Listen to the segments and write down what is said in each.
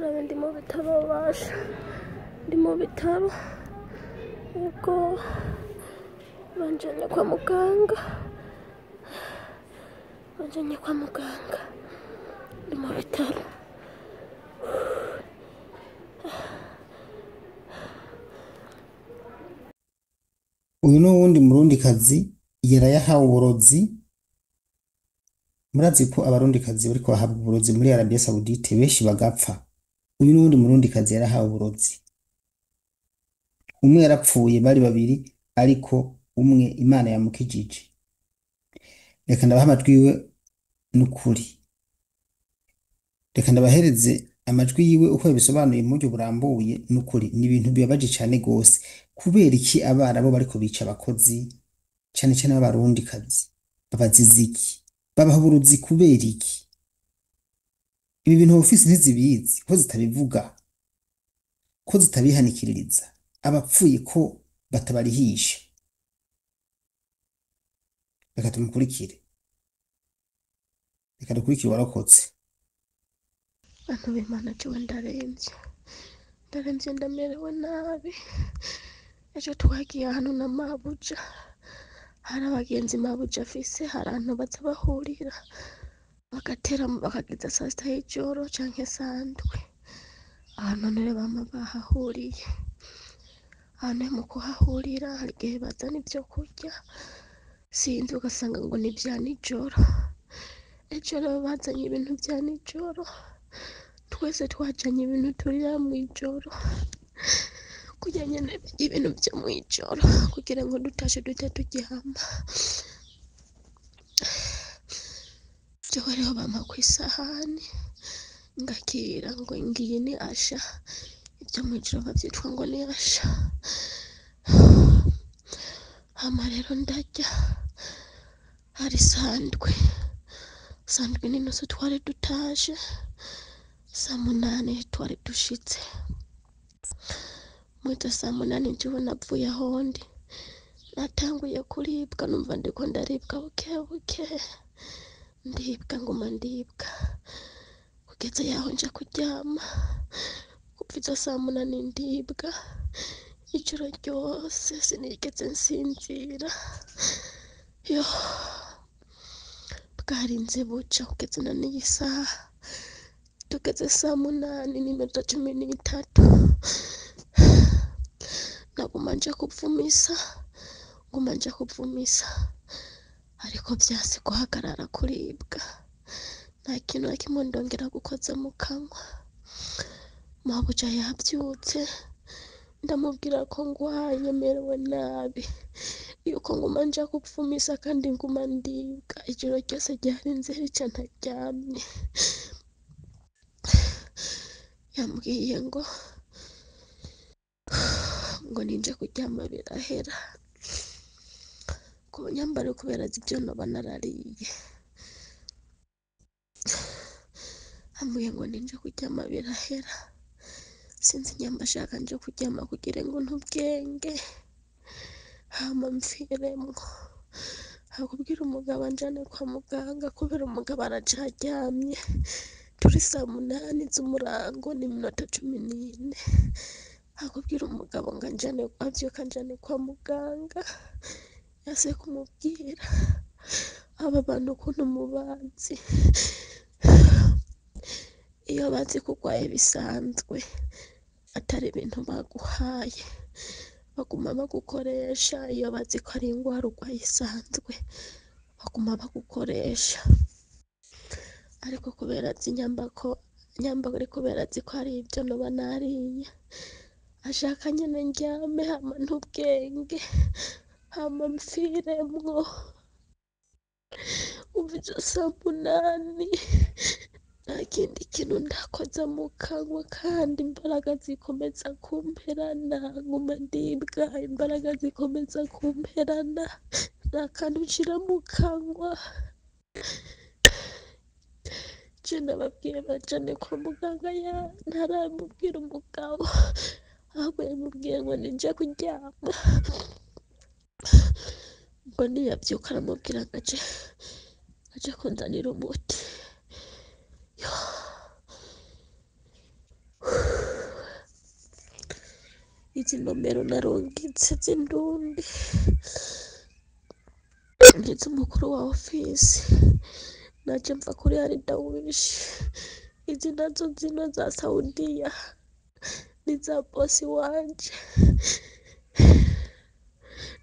Nabe ndi mu bitaro basha, ndi mu bitaro, yego banjanye kwa muganga, banjanye kwa muganga, ndi mu bitaro. Uyu ni uwundi murundikazi yaraye uburozi. Murazi ko abarundikazi bariko bahabwa uburozi muri Arabia Saudite, benshi bagapfa. Uyu ni uwundi murundikazi yarahawe uburozi. Umwe yarapfuye, bari babiri, ariko umwe Imana yamukijije. Reka ndabaha amajwi yiwe n'ukuri, reka ndabahereze amajwi yiwe uko yabisobanuye mu buryo burambuye. N'ukuri ni ibintu bibabaje cane gose. Kubera iki abarabu bariko bica abakozi, cane cane b'abarundikazi? Babaziza iki? Babaha uburozi kubera iki? Ibi bintu ofisi ntizibizi, ko zitabivuga, ko zitabihanikiririza abapfuye, ko batabarihisha? Reka tumukurikire, reka dukurikire uwarokotse. Bantu b'Imana, jewe ndaremvye, ndaremvye, ndamerewe nabi. Ejo twagiye ahantu na mabuja, hari abagenzi mabuja afise, hari ahantu baza bahurira bagaterama bakageza saa sita y'ijoro canke saa 7. Ahantu rero bama bahahuriye, ahantu mu kuhahurira hari igihe bazana ivyo kurya, sinzi, ugasanga ngo ni ivya nijoro. Ejo rero bazanye ibintu vya nijoro, twese twajanye ibintu turira mw'ijoro, kurya nyene ibintu vyo mw'ijoro kugira ngo dutashe duhite turyama. Jewe rero bampa kw'isahani ngakira ngo ngiyi ni asha, ivyo mw'ijoro bavyitwa ngo ni asha. Hama rero ndarya, hari saa 7, saa 7:30 twari dutashe, saa 8 twari dushitse. Mwizo saa 8 jewe navuye ahondi, natanguye kuribwa, numva ndiko ndaribwa bukebuke, ndibwa, nguma ndibwa kugeza yaho nja kuryama. Kuva izo saa 8 ndibwa ijoro ryose, sinigeze nsinzira. Yo bwarinze buca kugeza na n'iyi saha, tugeze saa 8:13. Naguma nja kuvumisa, nguma nja kuvumisa, ariko vyanse guhagarara kuribwa. Nta kintu na kimwe ndongera gukoza mu kanwa. Mabuja yavyutse, ndamubwira ko ngwaye, merewe nabi, yuko nguma nja kupfumisa kandi nguma ndibwa, ijoro ryose ryarinze rica ntaryamye. Yambwiye ngo ninje kuryama birahera, nyambara kubera azi ivyo noba narariye. Ambwiye ngo ninje kuryama birahera. Sinzi nyamba ashaka nje kuryama kugira ngo ntubwenge hama mpfiremwo, hakubwira umugabo anjane kwa muganga, kubera umugabo aracaryamye. Turi saa 8:14. Hakubwira umugabo ngo anjane, avyuka anjane kwa muganga, yase kumubwira. Aba bantu ukuntu mubazi, iyo bazi ko urwaye bisanzwe atari ibintu baguhaye, baguma bagukoresha. Iyo bazi ko ari ingwara urwaye isanzwe, baguma bagukoresha. Ariko kubera azi nyamba ko nyamba ari kubera azi ko ari ivyo noba nariye, ashaka nyene ndyame hama ntubwenge hama mpfiremwo. Kuva izo saa 8 nta kindi kintu ndakoza mu kanwa, kandi imbaraga zikomeza kumperana, nguma ndibwa, imbaraga zikomeza kumperana, nta kantu nshira mu kanwa. Je nababwiye banjane kwa muganga, ya ntaramubwira umugabo, ahubwo yamubwiye ngo ninje kuryama, ngo niyavyuka aramubwira ngo aje kunzanira umuti. Izi nomero narungitse z'indundi niz'umukuru wa ofisi, naje mva kuri Aridawishi. Izi nazo zino za Saudiya niza bosi wanje.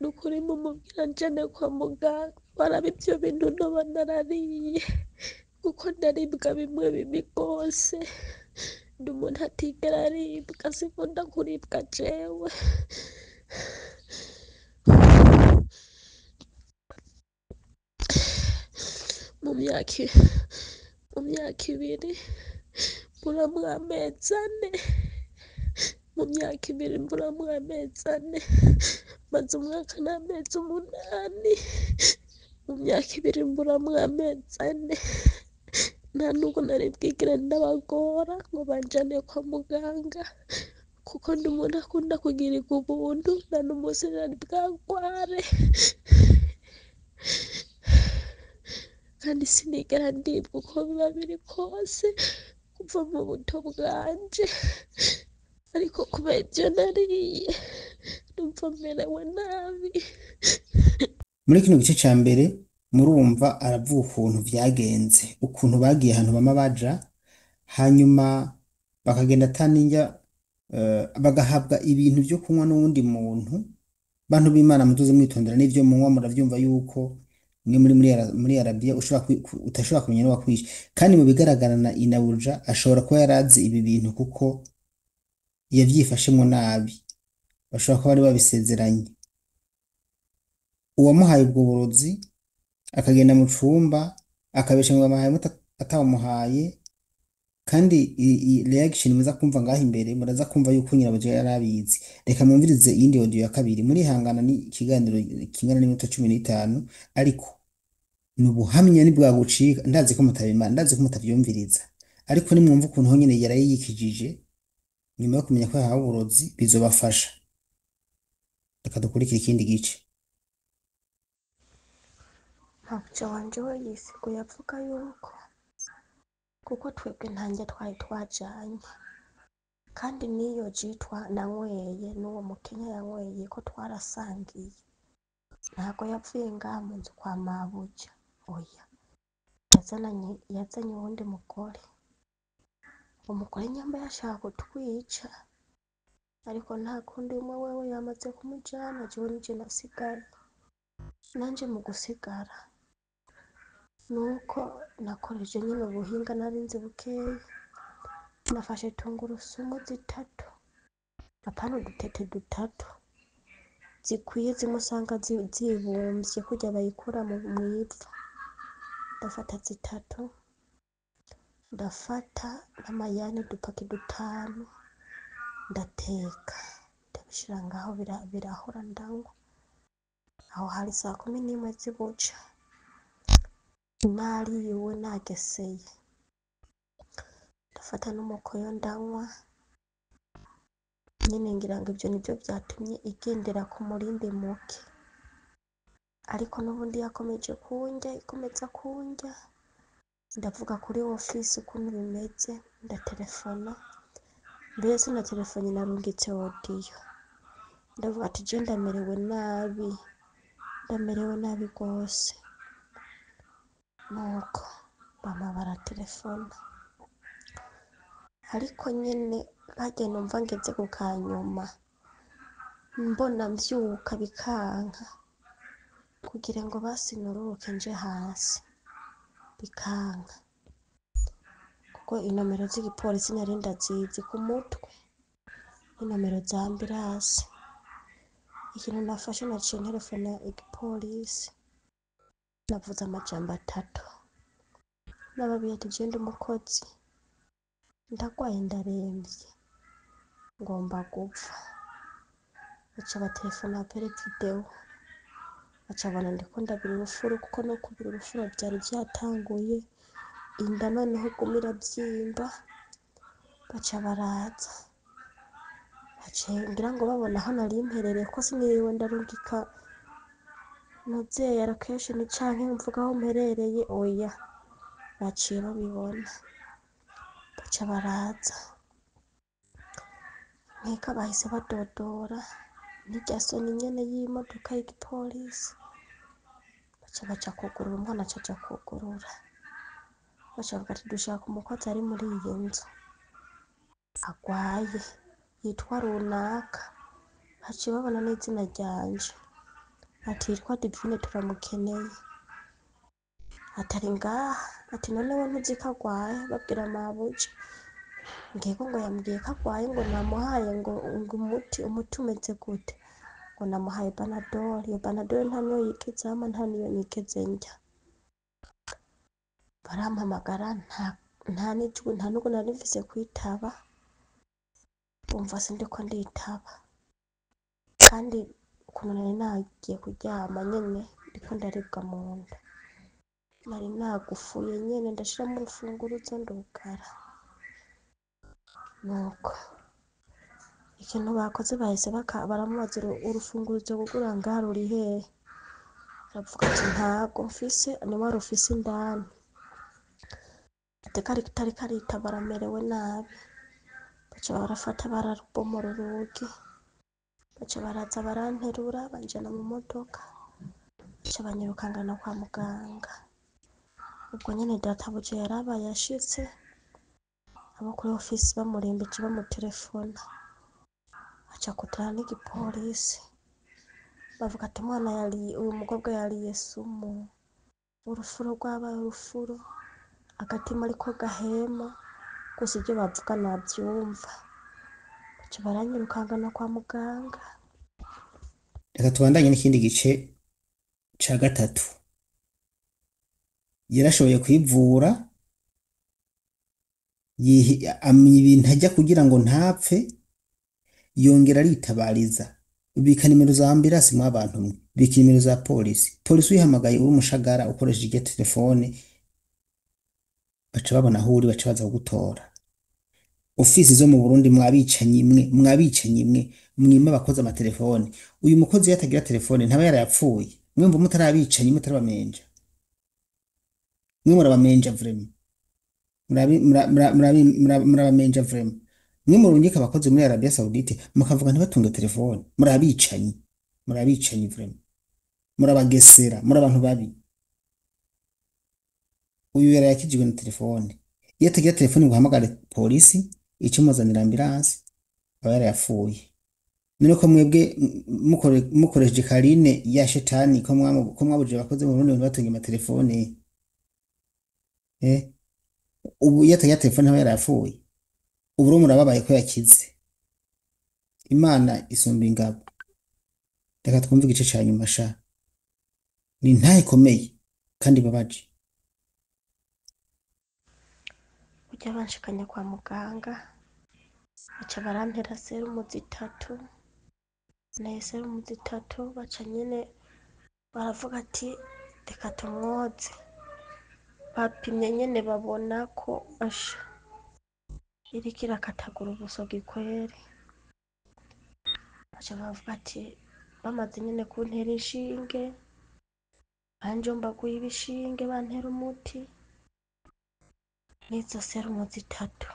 Nukuri mumubwira anjane kwa muganga barabe ivyo bintu noba narariye, kuko ndaribwa bimwe bibi rwose. Ndi umuntu atigera aribwa, sinkunda kuribwa jewe. Mu myaka mu myaka ibiri mburamwo amezi ane, mu myaka ibiri mburamwo amezi ane, maze umwaka n'amezi umunani, mu myaka ibiri mburamwo amezi ane. Nta nubwo nari bwigere ndabagora ngo banjane kwa muganga, kuko ndi umuntu akunda kugirirwa ubuntu, nta n'umunsi nari bwagware. Kandi sinigera ndibwa uko biba biri kose kuva mu buto bwanje, ariko kubera ivyo nariye numva merewe nabi. Muri kino gice ca mbere murumva aravuga ukuntu vyagenze, ukuntu bagiye ahantu bama baja, hanyuma bakagenda ata n'indya, bagahabwa ibintu vyo kunywa n'uwundi muntu. Bantu b'Imana, muzoze mwitondera n'ivyo munywa, muravyumva yuko mwe muri Arabiya ushobora utashobora kumenya n'uwakwishe. Kandi mu bigaragara na Inabuja ashobora kuba yarazi ibi bintu kuko yavyifashemwo nabi, bashobora kuba bari babisezeranye. Uwamuhaye ubwo burozi akagenda mu cumba akabesha ngo bamuhaye atawumuhaye. Kandi reaction muza kumva ngaho imbere, muraza kumva yuko nyirabuja yari abizi. Reka mwumvirize iyindi audio ya kabiri, murihangana, ni ikiganiro kingana n'iminota 15, ariko ni ubuhamya nibwagucika. Ndazi ko mutabimara, ndazi ko mutavyumviriza, ariko nimwumva ukuntu honyene yaraye yikijije nyuma yo kumenya ko yahawe uburozi, bizobafasha. Reka dukurikire ikindi gice. Mabuja wanje we yisiguye avuga yuko kuko twebwe ntanjye twari twajanye, kandi n'iyo jitwa nanyweye n'uwo mukenya yanyweye ko twarasangiye, ntago yavuye ngaha mu nzu kwa mabuja, oya, yazanye uwundi mugore. Umugore nyamba yashaka kutwica, ariko nta kundi, umwe wewe yamaze kumujana, jewe nije nasigaye. Nanje mu gusigara nuko nakoresheje nyine ubuhinga narinzi bukeya, nafashe tungurusumu zitatu, apana udutete dutatu zikwiye, zimwe usanga zibumvye kurya bayikura mw'ivu. Ndafata zitatu, ndafata n'amayani udupaki dutanu, ndateka ndabishira ngaho birahora ndanywa. Aho hari saa 11 z'ibuca, nariwe nageseye, ndafata n'umukoyo ndanywa nyene. Ngira ngo ivyo nivyo vyatumye igendera ku murindi muke, ariko n'ubundi yakomeje kundya, ikomeza kundya. Ndavuga kuri ofisi ukuntu bimeze, ndatelefona, mbere sinatelefone, narungitse audio. Ndavuga ati je ndamerewe nabi, ndamerewe nabi rwose. Nuko bama baratelefona, ariko nyene harya numva ngeze ku kanyuma, mbona mvyuka bikanka kugira ngo basi nururuke nje hasi, bikanka kuko inomero z'igipolisi nari ndazizi ku mutwe, inomero za ambulance. Ikintu nafashe, naciye nterefona igipolisi, navuze amajambo atatu, nababwiye ati je ndi umukozi, ndagwaye, ndaremvye, ngomba gupfa. Baca batelefona appel vidéo, baca babona ndiko ndabira urufuro, kuko no kubira urufuro vyari vyatanguye, inda noneho iguma iravyimba. Baca baraza, baciye ngira ngo babona aho nari mperereye, ko siniriwe ndarungika ntuzeya location canke mvuga aho mperereye, oya, baciye babibona, baca baraza. Nkeka bahise badodora n'irya soni nyene y'imodoka y'igipolisi, baca baja kugurura, umwana aca aja kugurura, baca bavuga ati dushaka umukozi ari muri iyi nzu agwaye yitwa runaka, baciye babona n'izina ryanje, ati yitwa Divine turamukeneye, atari ngaha, ati none we ntuzi ko agwaye, babwira mabuja, ngego ngo yambwiye ko agwaye, ngo namuhaye ngo umuti, umuti umeze gute, ngo namuhaye Panadol, iyo Panadol nta niyo yigeze ampa, nta niyo nigeze ndya. Barampamagara nta n'ijwi, nta n'ubwo nari mfise kwitaba, bumva sindiko nditaba, kandi ukuntu nari nagiye kuryama nyene ndiko ndaribwa mu nda, nari nagufuye nyene, ndashiramo urufunguruzo ndugara. Nuko ikintu bakoze bahise baramubaza urufunguruzo rugura ngaha ruri hehe, aravuga ati ntago mfise, niwe arufise indani, ati kari karitaba aramerewe nabi, baca barafata bararubomora urugi, baca baraza baranterura banjana mu modoka, baca banyirukangana kwa muganga. Ubwo nyene databuja yarabaye ashitse, abo kuri ofisi bamurembeje bamutelefona, aca kutana n'igipolisi, bavuga ati umwana yariye, uyu mukobwa yariye sumu, urufuro rwabaye urufuro, agatima ariko gahema, gusa ibyo bavuga navyumva, baca baranyirukangana kwa muganga. Reka tubandanye n'ikindi gice ca gatatu. Yarashoboye kwivura, amenya ibintu ajya kugira ngo ntapfe, yongera aritabariza. Bika nimero za ambulance mwabantu mwe, bika nimero za polisi. Polisi uyihamagaye uri umushagara ukoresheje irya telefone, baca babona aho uri, baca baza kugutora. Ofisi zo mu Burundi mwabicanyi mwe, mwabicanyi mwe, mwima abakozi amatelefone. Uyu mukozi iyo atagira telefone ntaba yarayapfuye. Mwe mva mutari abicanyi, mutari abamenja. Mwe murabamenja vraiment. Murabamenja vraiment. Mwe murungika abakozi muri Arabia Saudite mukavuga ntibatunge telefone. Murabicanyi. Murabicanyi vraiment. Murabagesera, muri abantu babi. Uyu yarayakijijwe na telefone. Iyo atagira telefone ngo ahamagare polisi, icimuzanira ambulance, aba yarayapfuye. None ko mwebwe mukoresheje karine ya shetani, ko mwabujije abakozi mu Burundi ntibatunge amatelefone. Ubu iyo atagira telefone ntaba yarayapfuye. Ubu rero murababaye ko yakize. Imana isumba ingabo. Reka twumve igice ca nyuma sha. Ni intahe ikomeye kandi ibabaje. Burya banshikanye kwa muganga, baca barantera serumu zitatu, nayo serumu zitatu baca nyene baravuga ati reka tumwoze, bapimye nyene babona ko asha iriko irakatagura ubusogi kweri, baca baravuga ati bamaze nyene kuntera inshinge, banjombaguye ibishinge bantera umuti n'izo serumu zitatu,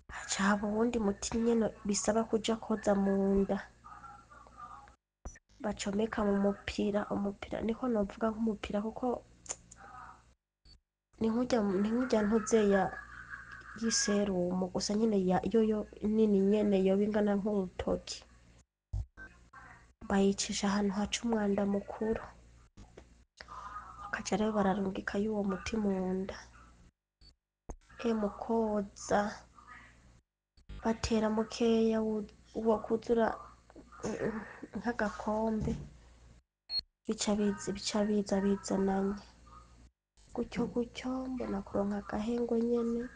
haca haba uwundi muti nyene bisaba kuja koza munda, bacomeka mu mupira, umupira niko novuga nk'umupira kuko ni nkurya ntuze ya y'iserumu gusa nyene yoyo nini nyene yoba ingana nk'urutoki, bayicisha ahantu haca umwanda mukuru, bakaca rero bararungikayo uwo muti munda, mukoza batera mukeya uwo kuzura nk'agakombe, bica biza bizananye gutyo gutyo, mbona kuronka agahengwe nyene,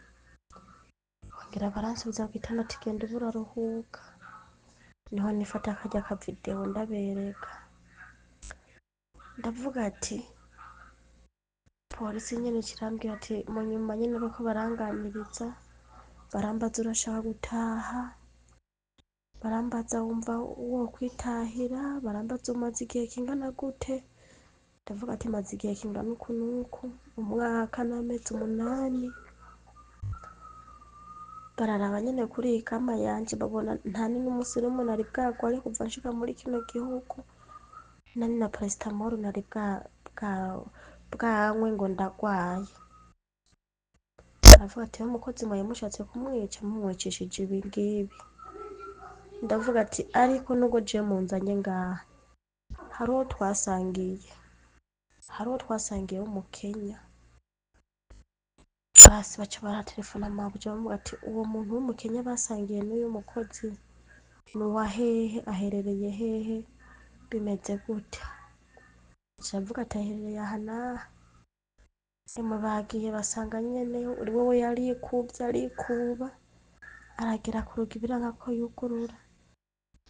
bongera baransubiza ku gitanda ati genda ube uraruhuka, niho nifata karya kavideo ndabereka, ndavuga ati polisi nyene kirambwira ati mu nyuma nyene bariko baranganiriza, barambaza urashaka gutaha, barambaza wumva wokwitahira, barambaza umaze igihe kingana gute, ndavuga ati maze igihe kingana uku n'uku, umwaka n'amezi 8, Bararaba nyene kuri iyi kama yanje babona nta n'umunsi n'umwe nari bwagware kuva nshika muri kino gihugu, nani na paracetamol nari bwanywe ngo ndagwaye. Baravuga ati "Wa mukozi mwawe mushatse kumwica mumwicishije ibi ngibi." Ndavuga ati ariko nubwo je munzanye ngaha, hari uwo twasangiye, hari uwo twasangiye w'umukenya. Basi baca baratelefona mabuja bamuga ati uwo muntu w'umukenya basangiye n'uyu mukozi ni uwa hehe, aherereye hehe, bimeze gute? Aca aravuga ati aherereye aha n'aha. Emwe bagiye basanga nyene wewe yarikuvye arikuba, aragera ku rugi biranga ko yugurura,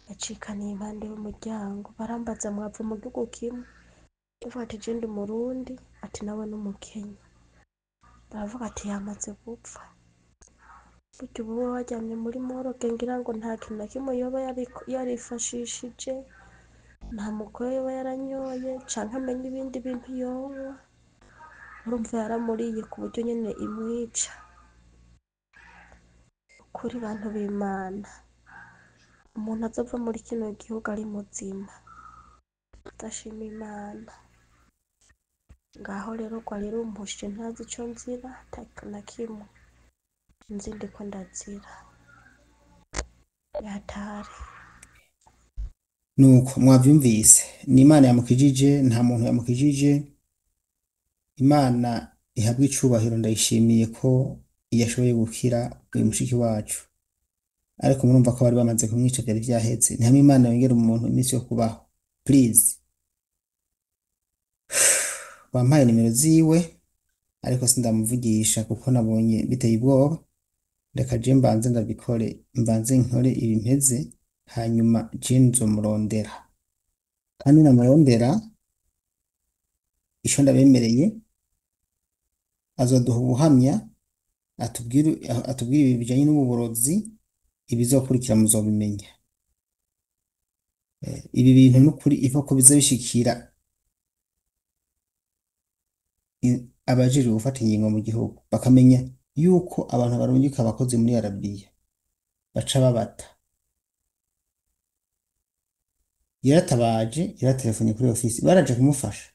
yacikaniye impande y'umuryango. Barambaza mwava mu gihugu kimwe? Ndavuga ati je ndi umurundi, ati nawe ni umukenya. Baravuga ati yamaze gupfa. Burya ubu we waryamye muri morgue, ngira ngo nta kintu na kimwe yoba yarifashishije, nta mukoyo yoba yaranyoye canke amenye ibindi bintu yonywa. Urumva yaramuriye ku buryo nyene imwica. Kuri bantu b'Imana, umuntu azova muri kino gihugu ari muzima adashima Imana. Ngaho rero rwari rumpushije, ntazi ico nzira, ata na kimwe nzi ndiko ndazira. Yatari. Nuko mwavyumvise, ni Imana yamukijije, nta muntu yamukijije. Imana ihabwa icubahiro, ndayishimiye ko yashoboye gukira uyu mushiki wacu. Ariko murumva ko bari bamaze kumwica, vyari vyaheze. Ni hamwe Imana yongera umuntu iminsi yo kubaho. Please, wampaye nimero ziwe ariko sindamuvugisha kuko nabonye biteye ubwoba. Reka je mbanze ndabikore, mbanze nkore ibi mpeze, hanyuma je nzomurondera. Kandi namurondera, ico ndabemereye, azoduha ubuhamya, atubwire ibi bijanye n'ubu burozi, ibizokurikira muzobimenya. Ibi bintu n'ukuri iva ko biza bishikira abajejwe gufata ingingo mu gihugu, bakamenya yuko abantu barungika abakozi muri Arabiya baca babata. Yaratabaje, yaratelefone kuri ofisi, baraje kumufasha,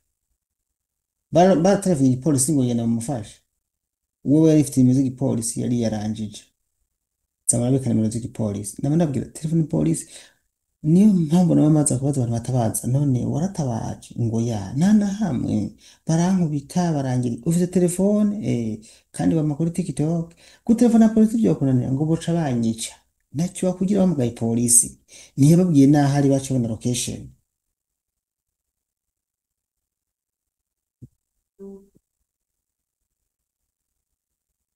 baratelefone igipolisi ngo genda bamufashe. Uwo yari ifite nimero z'igipolisi yari yarangije, zamara nimero z'igipolisi, ndaba ndabwira telefone polisi. Niyo mpamvu nabo maze kubaza abantu batabaza, none waratabaje? Ngo ya nta na hamwe, barankubita barangira. Ufite telefone kandi bama kuri TikTok gutelefona polisi vyokunanira, ngo boca banyica, ntacyo bakugira. Bamugaye polisi ntiyababwiye n'aho ari, baca babona location.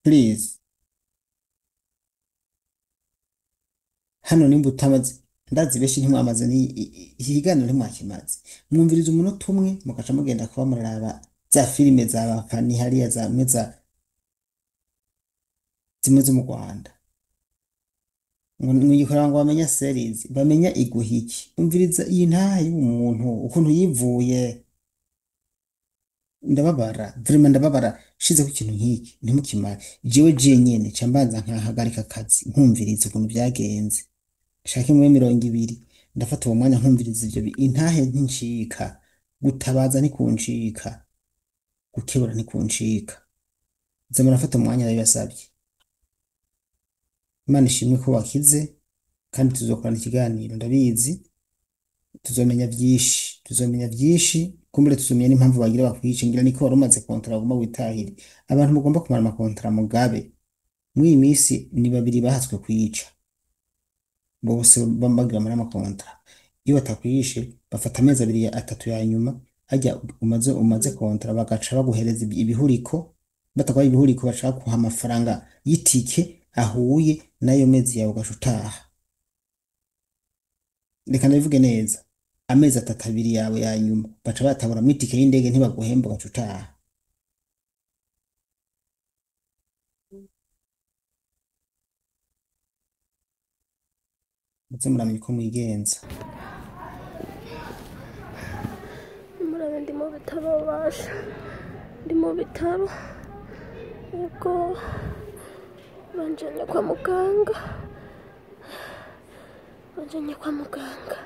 Please, hano nimba utamaze, ndazi benshi ntimwamaze ni iki kiganiro ntimwakimaze, mwumviriza umunota umwe mugaca mugenda kuba muraraba za filime za bafani hariya za zimwe zo mu Rwanda, ngo mwigikora ngo bamenya series, bamenya iguha iki. Umviriza iyi ntahe y'umuntu ukuntu yivuye. Ndababara vraiment, ndababara shize ku kintu nk'iki ntimukimare. Jewe jenyene ca mbanza nkahagarika akazi, nkumviriza ukuntu vyagenze, shaka muri 20 ndafata uwo mwanya nkumviriza ivyo intahe ntincika, gutabaza ntikuncika, gukebura ntikuncika. Nza murafata umwanya, ndabibasavye. Imana ishimwe ko wakize, kandi tuzokorana ikiganiro, ndabizi tuzomenya vyinshi, tuzomenya vyinshi. Kumbure tuzomenya n'impamvu bagira bakwice, ngira niko wari umaze kontara ugomba witahire. Abantu mugomba kumara amakontara mugabe, muri iyi minsi ni babiri bahatswe kwica, bose bagira muri amakontara. Iyo batakwishe bafata amezi abiri atatu ya nyuma harya umaze kontara, bagaca baguhereza ibihuriko. Batakwaye ibihuriko, baca baguha amafaranga y'itike ahuye n'ayo mezi yawe, ugaca utaha. Reka ndabivuge neza, amezi atatu abiri yawe ya nyuma baca bataburamwo itike y'indege, ntibaguhemba, ugaca utaha. Muze muramenya uko mwigenza. Murabe, ndi mu bitaro basha, ndi mu bitaro. Yego, Banjanye kwa muganga, banjanye kwa muganga.